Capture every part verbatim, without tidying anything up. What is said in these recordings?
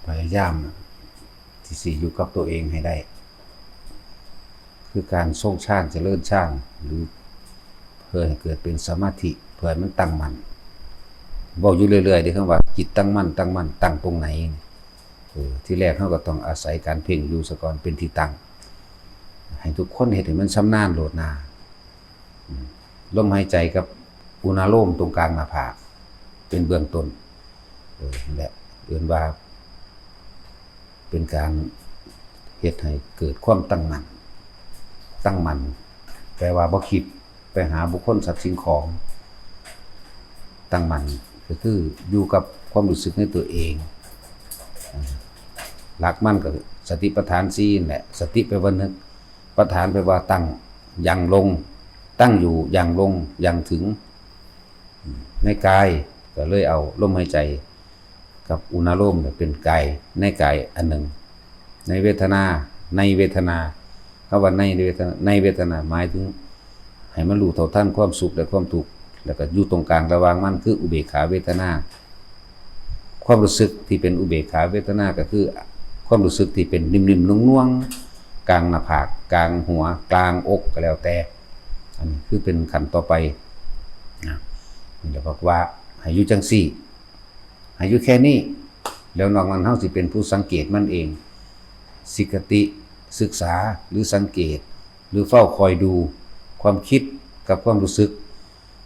พยายามที่สิอยู่กับตัวเองให้ได้ คือการทรงฌานเจริญฌาน หรือเพื่อให้เกิดเป็นสมาธิ เพื่อให้มันตั้งมั่น เว้าอยู่เรื่อยๆเด้ คำว่าจิตตั้งมั่น ตั้งมั่น ตั้งตรงไหน เออ ที่แรกเราก็ต้องอาศัยการเพ่งอยู่ซะก่อนเป็นที่ตั้ง ให้ทุกคนเฮ็ดให้มันชำนาญโลดนา อืม ลมหายใจกับอุณาโลมตรงกลางหน้าผาก เป็นเบื้องต้น เออ นั่นแหละ เอิ้นว่า เป็นการเฮ็ดให้เกิดความตั้งมั่น ตั้งมั่น แปลว่าบ่คิดไปหาบุคคลสัตว์สิ่งของ ตั้งมั่นก็คืออยู่กับความรู้สึกในตัวเอง หลักมันก็สติปัฏฐานสี่นั่นแหละ สติแปลว่านึก ปัฏฐานแปลว่าตั้ง ยังลง ตั้งอยู่ ยังลง ยังถึง ในกายก็เลยเอาลมหายใจกับอุณาโลมเนี่ยเป็นกาย ในกายอันหนึ่ง ในเวทนา ในเวทนา คำว่าในเวทนา ในเวทนาหมายถึง ให้มันรู้เท่าทันความสุขและความทุกข์ แล้วก็อยู่ตรงกลางระหว่างมันคืออุเบกขาเวทนา ความรู้สึกที่เป็นอุเบกขาเวทนาก็คือ ความรู้สึกที่เป็นนิ่มๆนวลๆ กลางหน้าผาก กลางหัว กลางอกก็แล้วแต่ อันนี้คือเป็นขั้นต่อไปนะ นี่แหละบอกว่าให้อยู่จังซี่ ให้อยู่แค่นี้ แล้วนอกนั้นเฮาสิเป็นผู้สังเกตมันเอง สิกติ ศึกษา หรือสังเกต หรือเฝ้าคอยดู ความคิดกับความรู้สึก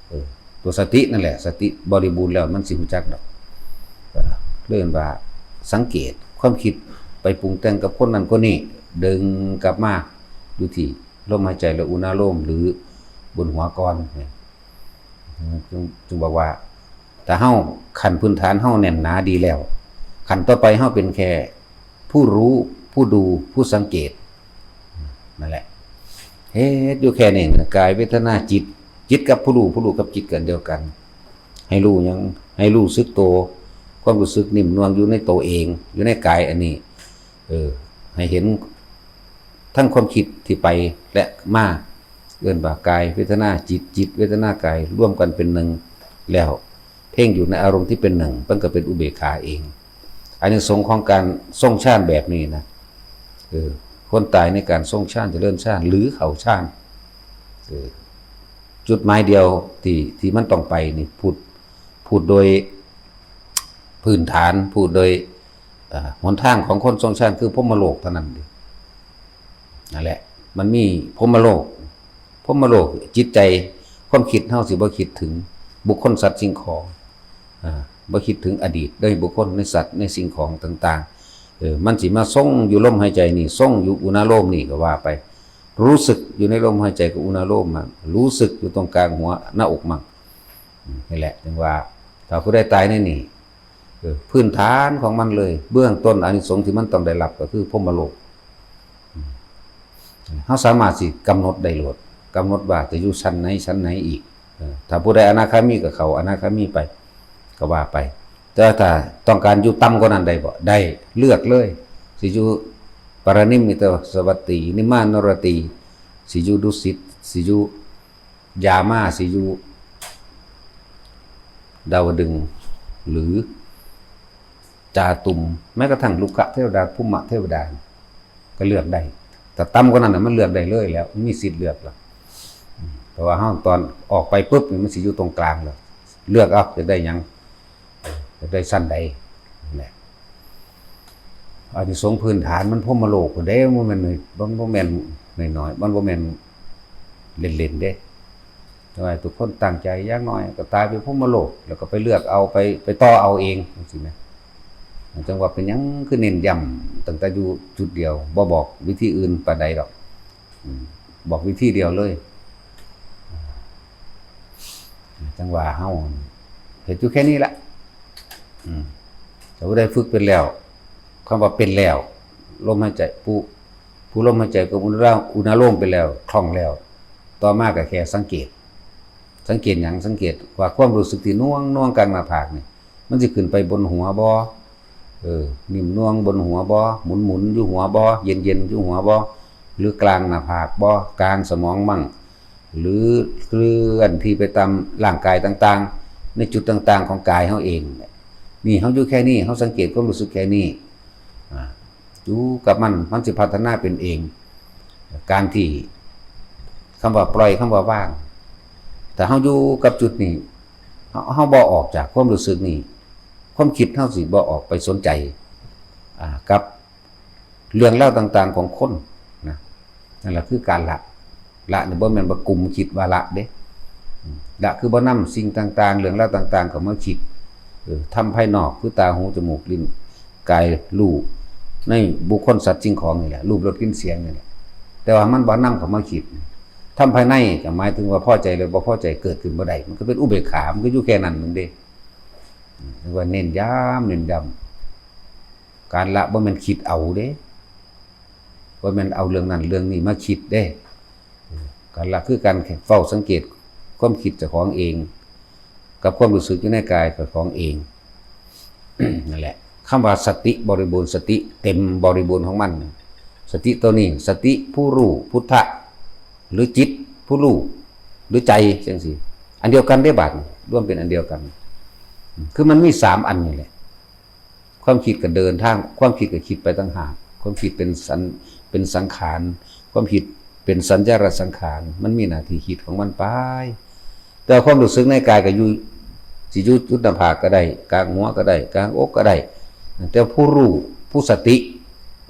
เออ ตัวสตินั่นแหละ สติบริบูรณ์แล้วมันสิรู้จักดอก เออ เรียกว่าสังเกต ความคิดไปปรุงแต่งกับคนนั้นคนนี้ ดึงกลับมาอยู่ที่ลมหายใจและอุณาโลม หรือบนหัวก่อนเนี่ย จึง จึงบอกว่า ถ้าเฮาขั้นพื้นฐานเฮาแน่นหนาดีแล้ว ขั้นต่อไปเฮาเป็นแค่ผู้รู้ ผู้ดู ผู้สังเกต นั่นแหละ เฮ็ดอยู่แค่นี้นะ กายเวทนาจิต จิตกับผู้รู้ ผู้รู้กับจิตกันเดียวกัน ให้รู้หยัง ให้รู้สึกตัว ความรู้สึกนิ่มนวลอยู่ในตัวเอง อยู่ในกายอันนี้ เออ ให้เห็นทั้งความคิดที่ไปและมา เอิ้นว่ากายเวทนาจิต จิตเวทนากายรวมกันเป็นหนึ่ง แล้วเพ่งอยู่ในอารมณ์ที่เป็นหนึ่ง มันก็เป็นอุเบกขาเอง อานิสงส์ของการทรงฌานแบบนี้นะ เออ คนตายในการทรงฌานเจริญฌานหรือเข้าฌาน เออ จุดหมายเดียวที่ ที่มันต้องไปนี่ พูด พูดโดยพื้นฐาน พูดโดย เอ่อ หนทางของคนทรงฌานคือพรหมโลกเท่านั้นเด้ นั่นแหละ มันมีพรหมโลก พรหมโลก จิตใจ ความคิดเฮาสิบ่คิดถึงบุคคลสัตว์สิ่งของ อ่า บ่คิดถึงอดีต ได้บุคคลในสัตว์ในสิ่งของต่างๆ เออ มันสิมาทรงอยู่ลมหายใจนี่ ทรงอยู่อุณาโลมนี่ก็ว่าไป รู้สึกอยู่ในลมหายใจกับอุณาโลมมั่ง รู้สึกอยู่ตรงกลางหัวหน้าอกมั่ง อืม นี่แหละ จึงว่า ถ้าผู้ใดตายในนี่ เออ พื้นฐานของมันเลย เบื้องต้นอานิสงส์ที่มันต้องได้รับก็คือพรหมโลก อืม เฮาสามารถสิกำหนดได้โลด กำหนดว่าจะอยู่ชั้นไหน ชั้นไหนอีก เออ ถ้าผู้ใดอนาคามีก็เข้าอนาคามีไป ก็ว่าไป แต่ถ้าต้องการอยู่ต่ำกว่านั้นได้บ่ ได้ เลือกเลย สิอยู่ปรนิมมิตสวัตตี นิมมานรตี สิอยู่ดุสิต สิอยู่ยามา สิอยู่ดาวดึงส์ หรือจาตุม แม้กระทั่งลุกขเทวดา ภูมิเทวดา ก็เลือกได้ แต่ต่ำกว่านั้นน่ะมันเลือกได้เลยแล้ว มันมีสิทธิ์เลือกแล้ว อืม เพราะว่าเฮาตอนออกไปปุ๊บนี่มันสิอยู่ตรงกลางแล้ว เลือกเอา อยากได้หยัง อยากได้ชั้นใด นั่นแหละ อานิสงส์พื้นฐานมันพรหมโลกพุ้นเด้ มันบ่แม่นน้อย มันบ่แม่นน้อยๆ มันบ่แม่นเล่นๆเด้ แต่ว่าทุกคนตั้งใจอย่างน้อยก็ตายไปพรหมโลก แล้วก็ไปเลือกเอา ไป ไปต่อเอาเองจังซี่นะ จังว่าเป็นหยังคือเน้นย้ำตั้งแต่อยู่จุดเดียว บ่บอกวิธีอื่นปานใดดอก อืม บอกวิธีเดียวเลย จังว่าเฮาเฮ็ดอยู่แค่นี้ละ อืม ถ้าผู้ใดฝึกเป็นแล้ว คำว่าเป็นแล้ว ลมหายใจ ผู้ ผู้ลมหายใจกับอุณาโลม อุณาโลมเป็นแล้ว คล่องแล้ว ต่อมาก็แค่สังเกต สังเกตหยัง สังเกตว่าความรู้สึกที่น่วงน่วงกลางหน้าผากนี่ มันสิขึ้นไปบนหัวบ่ เออ นิ่มน่วงบนหัวบ่ หมุนหมุนอยู่หัวบ่ เย็นเย็นอยู่หัวบ่ หรือกลางหน้าผากบ่ กลางสมองมั่ง หรือเคลื่อนที่ไปตามร่างกายต่างๆ ในจุดต่างๆของกายเฮาเอง นี่เฮาอยู่แค่นี้ เฮาสังเกตความรู้สึกแค่นี้ อ่า อยู่กับมัน มันสิพัฒนาเป็นเอง การที่ คำว่าปล่อย คำว่าวาง ถ้าเฮาอยู่กับจุดนี้ เฮา เฮาบ่ออกจากความรู้สึกนี้ ความคิดเฮาสิบ่ออกไปสนใจ อ่า กับเรื่องราวต่างๆของคนนะ นั่นแหละคือการละ ละนี่บ่แม่นว่ากุมคิดว่าละเด้ อืม ละคือบ่นำสิ่งต่างๆ เรื่องราวต่างๆเข้ามาคิด เออ ธรรมภายนอกคือตา หู จมูก ลิ้น กาย รูป ในบุคคลสัตว์สิ่งของนี่แหละ รูป รส กลิ่น เสียงนี่แหละ แต่ว่ามันบ่นำเข้ามาคิด ธรรมภายในก็หมายถึงว่าพอใจหรือบ่พอใจเกิดขึ้นบ่ได้ มันก็เป็นอุเบกขา มันก็อยู่แค่นั้นหนึ่งเด้ อืม เรียกว่าเน้นย้ำ เน้นย้ำ การละบ่แม่นคิดเอาเด้ บ่แม่นเอาเรื่องนั้นเรื่องนี้มาคิดเด้ การละคือการเฝ้าสังเกตความคิดเจ้าของเอง กับความรู้สึกอยู่ในกายเจ้าของเอง นั่นแหละ คำว่าสติบริบูรณ์ สติเต็มบริบูรณ์ของมัน สติตัวนี้ สติผู้รู้ พุทธะ หรือจิตผู้รู้ หรือใจจังซี่ อันเดียวกันได้บาดนี้ รวมเป็นอันเดียวกัน คือมันมีสามอันนี่แหละ ความคิดก็เดินทาง ความคิดก็คิดไปต่างหาก ความคิดเป็นสัญ เป็นสังขาร ความคิดเป็นสัญญาสังขาร มันมีหน้าที่คิดของมันไป แต่ความรู้สึกในกายก็อยู่ สิอยู่จุดหน้าผากก็ได้ กลางหัวก็ได้ กลางอกก็ได้ แต่ผู้รู้ ผู้สติ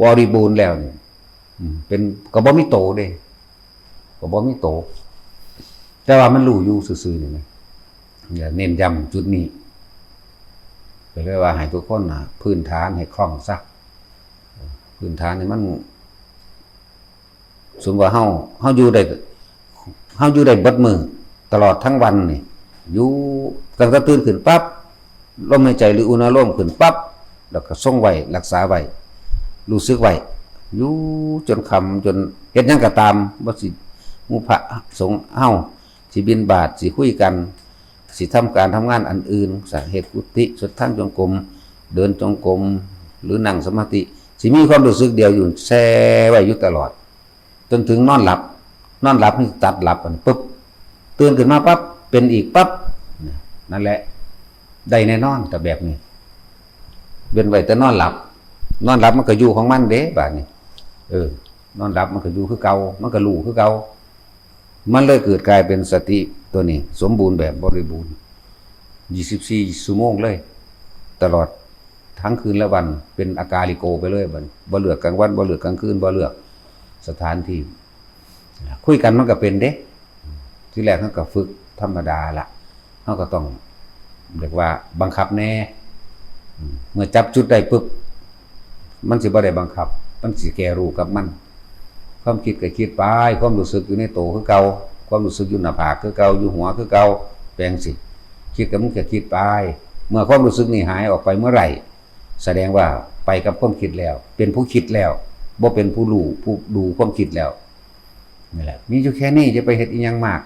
บริบูรณ์แล้วนี่ อืม เป็น ก็บ่มีโตเด้ ก็บ่มีโต แต่ว่ามันรู้อยู่ซื่อๆนี่นะ อย่าเน้นย้ำจุดนี้ ก็เลยว่าให้ทุกคนน่ะ พื้นฐานให้คล่องซะ พื้นฐานนี่มัน สมมุติว่าเฮา เฮาอยู่ได้ เฮาอยู่ได้เบิดมื้อ ตลอดทั้งวันนี่ อยู่ ตั้งแต่ตื่นขึ้นปั๊บ ลมหายใจหรืออุณาโลมขึ้นปั๊บ แล้วก็ทรงไว้ รักษาไว้ รู้สึกไว้ อยู่จนค่ำ จนเฮ็ดหยังก็ตาม บ่สิหมู่พระสงฆ์เฮา สิบิณฑบาต สิคุยกัน สิทำการทำงานอันอื่น สิเฮ็ดกุฏิ สวดทางจงกรม เดินจงกรม หรือนั่งสมาธิ สิมีความรู้สึกเดียวอยู่ แช่ไว้อยู่ตลอด จนถึงนอนหลับ นอนหลับนี่ตัดหลับอันปุ๊บ ตื่นขึ้นมาปั๊บ เป็นอีกปั๊บ นั่นแหละ ได้แน่นอน แต่แบบนี้ เว้นไว้แต่นอนหลับ นอนหลับมันก็อยู่ของมันเด้ บาดนี้ เออ นอนหลับมันก็อยู่คือเก่า มันก็รู้คือเก่า มันเลยเกิดกลายเป็นสติตัวนี้ สมบูรณ์แบบบริบูรณ์ ยี่สิบสี่ ชั่วโมงเลย ตลอดทั้งคืนและวัน เป็นอากาลิโกไปเลย บัดนี้ บ่เลือกกลางวัน บ่เลือกกลางคืน บ่เลือกสถานที่ คุยกันมันก็เป็นเด้ ทีแรกเฮาก็ฝึกธรรมดาละ เฮาก็ต้อง เรียกว่าบังคับแน่ อืม เมื่อจับจุดได้ปุ๊บ มันสิบ่ได้บังคับ มันสิแก่รู้กับมัน ความคิดก็คิดไป ความรู้สึกอยู่ในโตคือเก่า ความรู้สึกอยู่หน้าผากคือเก่า อยู่หัวคือเก่า แปลงสิ คิดก็มันก็คิดไป เมื่อความรู้สึกนี่หายออกไปเมื่อไหร่ แสดงว่าไปกับความคิดแล้ว เป็นผู้คิดแล้ว บ่เป็นผู้รู้ ผู้ดูความคิดแล้ว นี่แหละ มีอยู่แค่นี้ จะไปเฮ็ดอิหยังมาก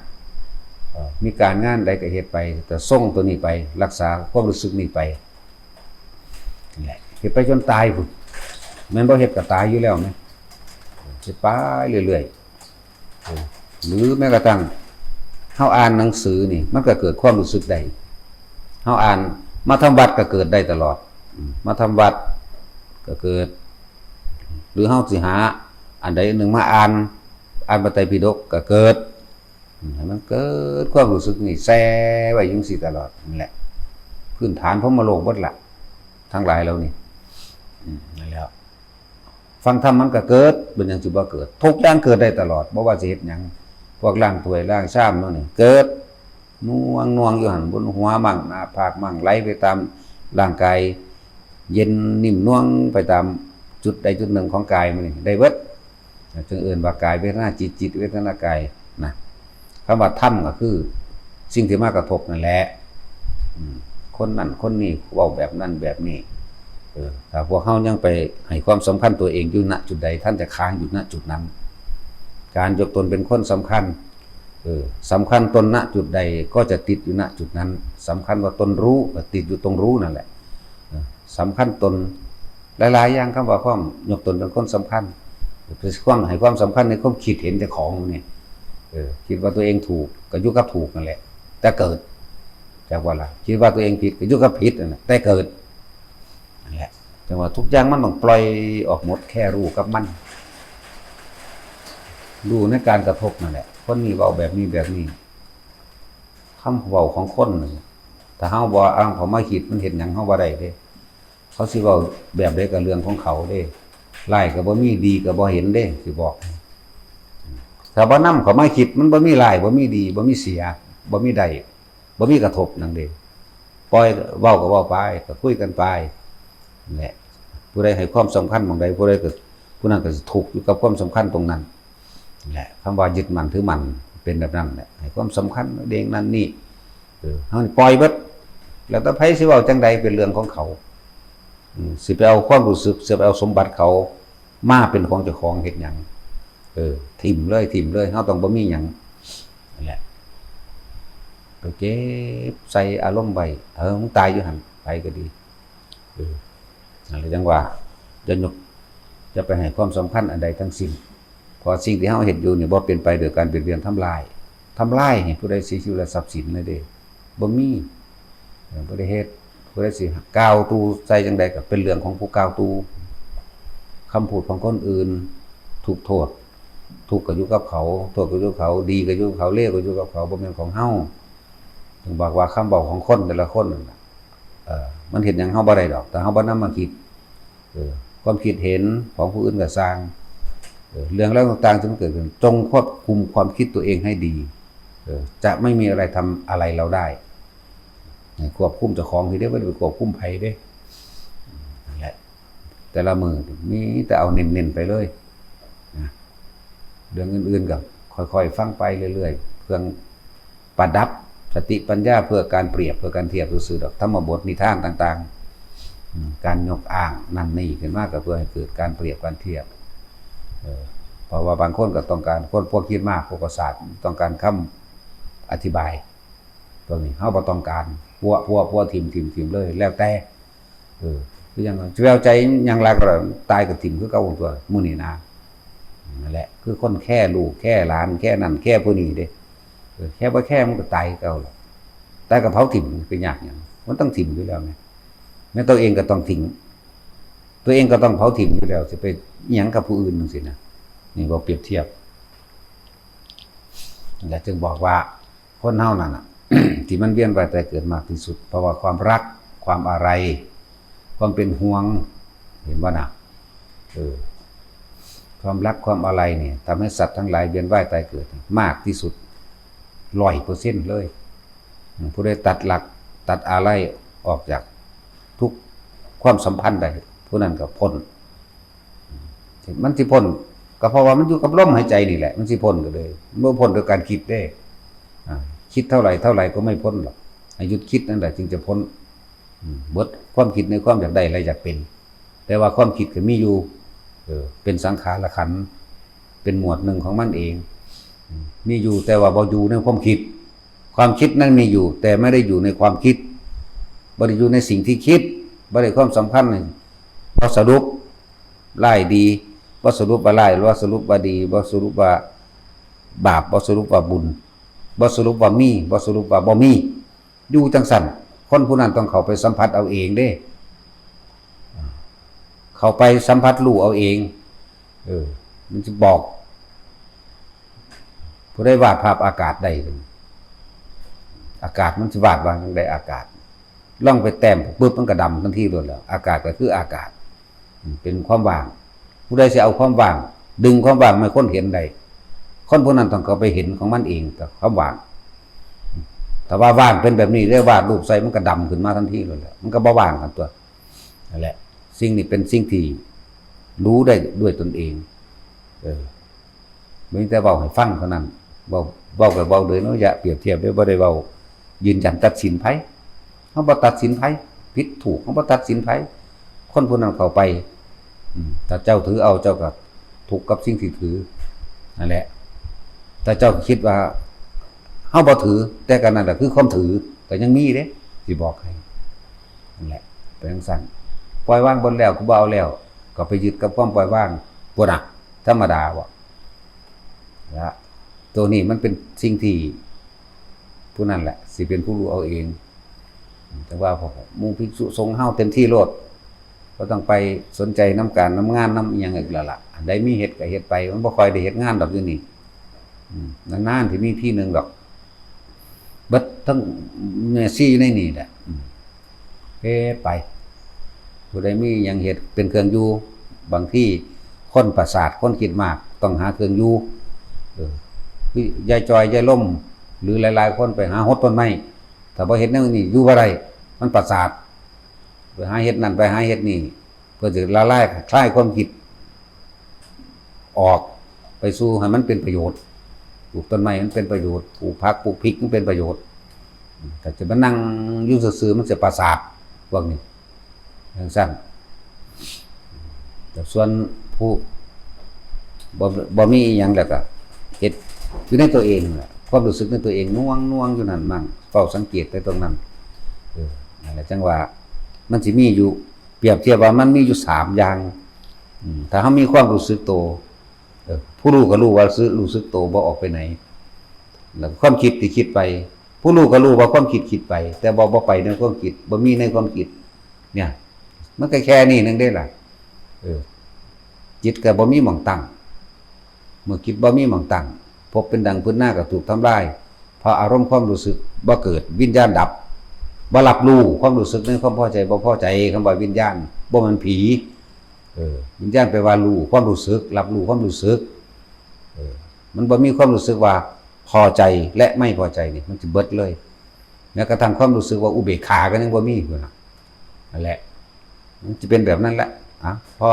เอ่อ มีการงานใดก็เฮ็ดไป แต่ทรงตัวนี้ไป รักษาความรู้สึกนี้ไป นี่แหละ เฮ็ดไปจนตายพุ้น แม่นบ่เฮ็ดก็ตายอยู่แล้วแหม เฮ็ดไปเรื่อยๆ เออ หรือแม้กระทั่ง เฮาอ่านหนังสือนี่ มันก็เกิดความรู้สึกได้ เฮาอ่าน มาทำวัดก็เกิดได้ตลอด อืม มาทำวัดก็เกิด หรือเฮาสิหาอันใดอันหนึ่งมาอ่าน อ่านพระไตรปิฎกก็เกิด อืม ให้มันเกิดความรู้สึกนี่แช่ไว้อยู่จั่งซี้ตลอด นั่นแหละ พื้นฐานพรหมโลกเบิดละ ทั้งหลายเหล่านี้ อืม นั่นแหละ ฟังธรรมมันก็เกิด เป็นหยังสิบ่เกิด ทุกอย่างเกิดได้ตลอด บ่ว่าสิเฮ็ดหยัง พวกล้างถ้วยล้างชามนั่นนี่ เกิด น่วงน่วงอยู่หั่น บนหัวมั่ง หน้าผากมั่ง ไหลไปตามร่างกาย เย็นนิ่มน่วงไปตามจุดใดจุดหนึ่งของกายมันนี่ ได้เบิด จึงเอิ้นว่ากายเวทนาจิต จิตเวทนากายนะ คำว่าธรรมก็คือ สิ่งที่มากระทบนั่นแหละ อืม คนนั่นคนนี้เว้าแบบนั้นแบบนี้ เออ ถ้าพวกเฮายังไปให้ความสำคัญตัวเองอยู่ ณ จุดใด ท่านจะค้างอยู่ ณ จุดนั้น การยกตนเป็นคนสำคัญ เออ สำคัญตน ณ จุดใด ก็จะติดอยู่ ณ จุดนั้น สำคัญว่าตนรู้ ก็ติดอยู่ตรงรู้นั่นแหละ เออ สำคัญตน หลายๆ อย่าง คำว่าความยกตนเป็นคนสำคัญ ไปความ ให้ความสำคัญในความคิดเห็นเจ้าของนี่ เออ คิดว่าตัวเองถูก ก็อยู่กับถูกนั่นแหละ แต่เกิด จักว่าล่ะ คิดว่าตัวเองผิด ก็อยู่กับผิดนั่นแหละ แต่เกิด นั่นแหละ แต่ว่าทุกอย่างมันต้องปล่อยออกหมด แค่รู้กับมัน รู้ในการกระทบนั่นแหละ คนนี้เว้าแบบนี้แบบนี้ คำเว้าของคนนี่ ถ้าเฮาบ่เอาเขามาคิด มันเฮ็ดหยังเฮาบ่ได้เด้ เขาสิเว้าแบบใดก็เรื่องของเขาเด้ ร้ายก็บ่มี ดีก็บ่เห็นเด้ สิบอก ถ้าบ่นำเขามาคิด มันบ่มีร้าย บ่มีดี บ่มีเสีย บ่มีได้ บ่มีกระทบหยังเด้ ปล่อย เว้าก็เว้าไป ก็คุยกันไป นั่นแหละ ผู้ใดให้ความสำคัญหม่องใด ผู้ใดก็ ผู้นั้นก็สิทุกข์อยู่กับความสำคัญตรงนั้น แหละ คำว่ายึดมั่นถือมั่นเป็นแบบนั้นแหละ ให้ความสำคัญเรื่องนั้นนี่ เออ เฮานี่ปล่อยเบิด แล้วแต่ไผสิเว้าจั่งใดเป็นเรื่องของเขา อืม สิไปเอาความรู้สึก สิไปเอาสมบัติเขามาเป็นของเจ้าของเฮ็ดหยัง เออ ถิ่มเลย ถิ่มเลย เฮาต้องบ่มีหยัง นั่นแหละ ไปเก็บใส่อารมณ์ไว้ เออ มึงตายอยู่หั่น ไผก็ดี เออ นั่นแหละจั่งว่า อย่ายก อย่าไปให้ความสำคัญอันใดทั้งสิ้น เพราะสิ่งที่เฮาเฮ็ดอยู่นี่บ่เป็นไปโดยการเบียดเบียนทำลาย ทำลายให้ผู้ใดเสียชีวิตและทรัพย์สินเลยเด้ บ่มี เออ บ่ได้เฮ็ด ผู้ใดสิกล่าวตู่ใส่จั่งใดก็เป็นเรื่องของผู้กล่าวตู่ คำพูดของคนอื่น ทุกข์โทษ ทุกข์ก็อยู่กับเขา โทษก็อยู่กับเขา ดีก็อยู่กับเขา เลวก็อยู่กับเขา บ่แม่นของเฮา ถึงบอกว่าคำเว้าของคนแต่ละคนนั่นน่ะ เอ่อ มันเฮ็ดหยังเฮาบ่ได้ดอก ถ้าเฮาบ่นำมาคิด เออ ความคิดเห็นของผู้อื่นก็ซ่าง เออ เรื่องราวต่างๆที่มันเกิดขึ้น จงควบคุมความคิดตัวเองให้ดี เออ จะไม่มีอะไรทำอะไรเราได้ ให้ควบคุมเจ้าของทีเดียว บ่ได้ไปควบคุมไผเด้ นั่นแหละ แต่ละมื้อมีแต่เอาเน้นๆไปเลยนะ เรื่องอื่นๆก็ค่อยๆฟังไปเรื่อยๆ เพื่อประดับสติปัญญา เพื่อการเปรียบ เพื่อการเทียบซื่อๆดอก ธรรมบทนิทานต่างๆ อืม การยกอ้างนั่นนี่ขึ้นมาก็เพื่อให้เกิดการเปรียบการเทียบ เออ เพราะว่าบางคนก็ต้องการ คนพวกคิดมาก พวกประสาท ต้องการคำอธิบาย ตัวนี้เฮาบ่ต้องการ พั่ว พั่ว พั่ว ถิ่ม ถิ่ม ถิ่มเลย แล้วแต่ เออ คือหยัง สิเอาใจหยังหลายก็ตายก็ถิ่มคือเก่าตัว มื้อนี้นะ นั่นแหละ คือคนแค่ลูก แค่หลาน แค่นั่น แค่ผู้นี้เด้ เออ แค่บ่แค่มันก็ตายคือเก่าล่ะ ตายก็เผาถิ่ม เป็นยากหยัง มันต้องถิ่มอยู่แล้วไง แม้ตัวเองก็ต้องทิ้ง ตัวเองก็ต้องเผาถิ่มอยู่แล้ว สิไปอิหยังกับผู้อื่นจั่งซี้นะ นี่บ่เปรียบเทียบ และจึงบอกว่า คนเฮานั่นน่ะ ที่มันเวียนว่ายตายเกิดมากที่สุด เพราะว่าความรัก ความอาลัย ความเป็นห่วง เห็นบ่น่ะ เออ ความรัก ความอาลัยเนี่ย ทำให้สัตว์ทั้งหลายเวียนว่ายตายเกิดมากที่สุด ร้อยเปอร์เซ็นต์เลย อืม ผู้ใดตัดรัก ตัดอาลัยออกจากทุกความสัมพันธ์ได้ ผู้นั้นก็พ้น มันสิพ้น ก็เพราะว่ามันอยู่กับลมหายใจนี่แหละ มันสิพ้นก็เลย มันบ่พ้นโดยการคิดเด้ อ่า คิดเท่าไหร่เท่าไหร่ก็ไม่พ้นหรอก ให้หยุดคิดนั่นแหละจึงจะพ้น อืม เบิดความคิดในความอยากได้และอยากเป็น แต่ว่าความคิดก็มีอยู่ เออ เป็นสังขารขันธ์ เป็นหมวดหนึ่งของมันเอง อืม มีอยู่ แต่ว่าบ่อยู่ในความคิด ความคิดนั้นมีอยู่ แต่ไม่ได้อยู่ในความคิด บ่ได้อยู่ในสิ่งที่คิด บ่ได้ความสำคัญนี่ บ่สรุป ร้ายดี บ่สรุปว่าร้าย บ่สรุปว่าดี บ่สรุปว่าบาป บ่สรุปว่าบุญ บ่สรุปว่ามี บ่สรุปว่าบ่มี อยู่จั่งซั่น คนผู้นั้นต้องเข้าไปสัมผัสเอาเองเด้ เข้าไปสัมผัสรู้เอาเอง เออ มันสิบอก ผู้ใดวาดภาพอากาศได้ อากาศมันสิวาดว่าจั่งใด อากาศ ลองไปแต้มปุ๊บมันก็ดำทันทีโลดแล้ว อากาศก็คืออากาศ อืม เป็นความว่าง ผู้ใดสิเอาความว่าง ดึงความว่างมาให้คนเห็นได้ คนผู้นั้นต้องเข้าไปเห็นของมันเองกับความว่าง แต่ว่าว่างเป็นแบบนี้ ได้วาดรูปใส่มันก็ดำขึ้นมาทันทีโลดแล้ว มันก็บ่ว่างกันตัว นั่นแหละ สิ่งนี้เป็นสิ่งที่รู้ได้ด้วยตนเอง เออ มีแต่เว้าให้ฟังเท่านั้น เว้า เว้าก็เว้าโดยนัยยะเปรียบเทียบเด้ บ่ได้เว้ายืนยันตัดสินไผ เฮาบ่ตัดสินไผ ผิดถูก เฮาบ่ตัดสินไผ คนผู้นั้นเข้าไป อืม ถ้าเจ้าถือเอา เจ้าก็ทุกข์กับสิ่งที่ถือ นั่นแหละ ถ้าเจ้าคิดว่า เฮาบ่ถือ แต่ก็นั่นแหละคือความถือ ก็ยังมีเด้ สิบอกให้ นั่นแหละ เป็นจั่งซั่น ปล่อยวางเบิดแล้ว กูบ่เอาแล้ว ก็ไปยึดกับความปล่อยวาง พุ้นน่ะ ธรรมดาบ่ ละ ตัวนี้มันเป็นสิ่งที่ ผู้นั้นแหละ สิเป็นผู้รู้เอาเอง แต่ว่าพวกหมู่ภิกษุสงฆ์เฮาเต็มที่โลด บ่ต้องไปสนใจนำการนำงานนำอิหยังอีกแล้วล่ะ อันใดมีเฮ็ดก็เฮ็ดไป มันบ่ค่อยได้เฮ็ดงานดอกอยู่นี่ อืม นานๆ สิมีทีหนึ่งดอก เบิดทั้งแม่ชีอยู่ในนี่แหละ อืม เฮ็ดไป ผู้ใดมีหยังเฮ็ดเป็นเครื่องอยู่ บางทีคนประสาท คนคิดมาก ต้องหาเครื่องอยู่ เออ คือยายจอย ยายลม หรือหลายๆ คนไปหาหดต้นไม้ ถ้าบ่เฮ็ดแนวนี้อยู่บ่ได้ มันประสาท ไปหาเฮ็ดนั่น ไปหาเฮ็ดนี่ เพื่อสิละลายคลายความคิด ออกไปสู่ให้มันเป็นประโยชน์ ปลูกต้นไม้มันเป็นประโยชน์ ปลูกผักปลูกพริกมันเป็นประโยชน์ แต่จะมานั่งอยู่ซื่อๆ มันสิประสาท พวกนี้ จั่งซั้น แต่ส่วนผู้บ่ บ่มีอิหยังแล้วก็เฮ็ดอยู่ในตัวเองนั่นแหละ ความรู้สึกในตัวเองน่วงๆ อยู่นั่นมั่ง เฝ้าสังเกตแต่ตรงนั้น เออ นั่นแหละ จั่งว่ามันสิมีอยู่ เปรียบเทียบว่ามันมีอยู่สามอย่าง อืม ถ้าเฮามีความรู้สึกโต เออ ผู้รู้ก็รู้ว่ารู้สึก รู้สึกโต บ่ออกไปไหน แล้วความคิดที่คิดไป ผู้รู้ก็รู้ว่าความคิดคิดไป แต่บ่ บ่ไปในความคิด บ่มีในความคิด เนี่ย มันก็แค่นี้หนึ่งเด้ล่ะ เออ จิตก็บ่มีหม่องตั้ง เมื่อจิตบ่มีหม่องตั้ง ภพเป็นดังพื้นนาก็ถูกทำลาย เพราะอารมณ์ความรู้สึกบ่เกิด วิญญาณดับ บ่รับรู้ความรู้สึกในความพอใจบ่พอใจ คำว่าวิญญาณ บ่แม่นผี เออ วิญญาณแปลว่ารู้ความรู้สึก รับรู้ความรู้สึก เออ มันบ่มีความรู้สึกว่าพอใจและไม่พอใจนี่ มันสิเบิดเลย แม้กระทั่งความรู้สึกว่าอุเบกขาก็ยังบ่มีอยู่นะ นั่นแหละ มันจะเป็นแบบนั้นแหละ อ่ะ พอ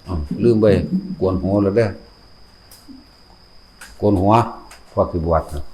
อ้าว ลืมไป โกนหัวแล้วเด้อ โกนหัว พวกสิบวชนะ